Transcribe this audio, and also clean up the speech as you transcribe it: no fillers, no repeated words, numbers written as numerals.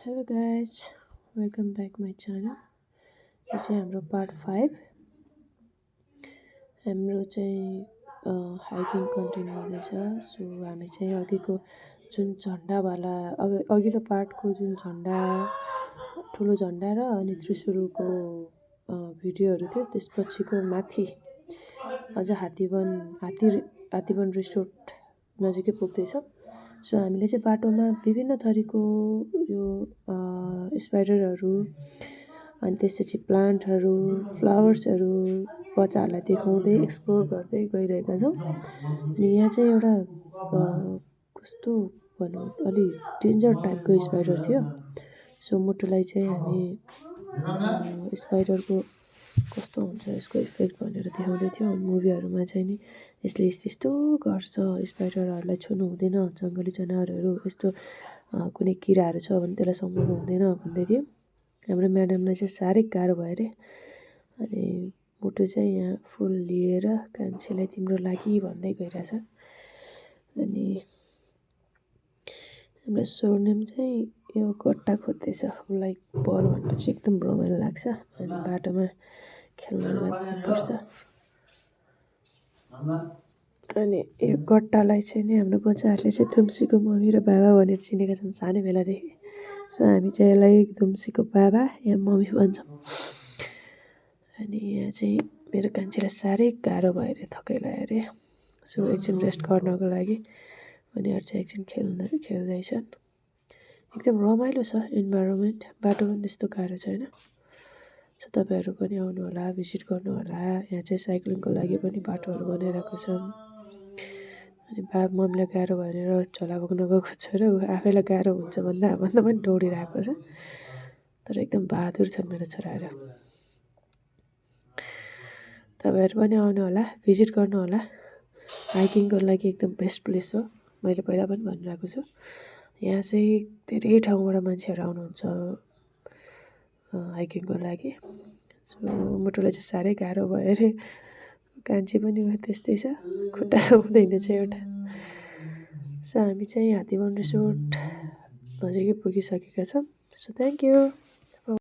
Hello guys, welcome back my channel. यो चाहिँ हाम्रो पार्ट 5 हाम्रो चाहिँ हाइकिङ कन्टिन्यू हुँदैछ। सो हामी चाहिँ अघिको जुन झन्डावाला अघिल्लो पार्टको जुन झन्डा ठुलो झन्डा र अनि त्रिशुलको भिडियोहरू थियो त्यसपछिको माथि अझ हात्तीवन रिसोर्ट नजिकै पुग्दैछौँ। सो हामीले चाहिँ बाटोमा विभिन्न थरीको यो स्पाइडरहरू अनि त्यसपछि प्लान्टहरू फ्लावर्सहरू बच्चाहरूलाई देखाउँदै एक्सप्लोर गर्दै गइरहेका छौँ। अनि यहाँ चाहिँ एउटा कस्तो भनौँ अलि डेन्जर टाइपको स्पाइडर थियो। सो मुटुलाई चाहिँ हामी स्पाइडरको कस्तो हुन्छ यसको इफेक्ट भनेर देखाउँदै थियो। मुभीहरूमा चाहिँ नि यसले यस्तो गर्छ, स्पाइडरहरूलाई छुनु हुँदैन, जङ्गली जनावरहरू यस्तो कुनै किराहरू छ भने त्यसलाई समाउनु हुँदैन भन्दै थियो। हाम्रो म्याडमलाई चाहिँ साह्रै गाह्रो भयो अरे। अनि मुटु चाहिँ यहाँ फुल लिएर कान्छीलाई तिम्रो लागि भन्दै गइरहेछ। अनि हाम्रो स्वर्णिम चाहिँ यो गट्टा खोज्दैछ। उसलाई बल भनेपछि एकदम रमाइलो लाग्छ अनि बाटोमा खेल्नलाई मनपर्छ। अनि यो गट्टालाई चाहिँ नि हाम्रो बच्चाहरूले चाहिँ थुम्सीको मम्मी र बाबा भनेर चिनेका छन् सानो बेलादेखि। सो हामी चाहिँ यसलाई थुम्सीको बाबा या मम्मी भन्छौँ। अनि यहाँ चाहिँ मेरो कान्छीलाई साह्रै गाह्रो भयो अरे, थकाइ लाग्यो अरे। सो एकछिन रेस्ट गर्नको लागि उनीहरू चाहिँ एकछिन खेल्दैछन्। एकदम रमाइलो छ इन्भाइरोमेन्ट, बाटो पनि त्यस्तो गाह्रो छैन। सो तपाईँहरू पनि आउनु होला, भिजिट गर्नु होला। यहाँ चाहिँ साइक्लिङको लागि पनि बाटोहरू बनाइरहेको छन्। अनि बाबा मम्मीलाई गाह्रो भनेर झोला बोक्न गएको छ र ऊ आफैलाई गाह्रो हुन्छ भन्दा पनि दौडिरहेको छ। तर एकदम बहादुर छन् मेरो छोराहरू। तपाईँहरू पनि आउनु होला, भिजिट गर्नु होला। हाइकिङको लागि एकदम बेस्ट प्लेस हो, मैले पहिला पनि भनिरहेको छु। यहाँ चाहिँ धेरै ठाउँबाट मान्छेहरू आउनुहुन्छ हाइकिङको लागि। सो मुटुलाई चाहिँ साह्रै गाह्रो भयो अरे। कान्छी पनि त्यस्तै छ, खुट्टा समाउँदैन छ एउटा। सो हामी चाहिँ हात्तीवन रिसोर्ट नजिकै पुगिसकेका छौँ। So thank you.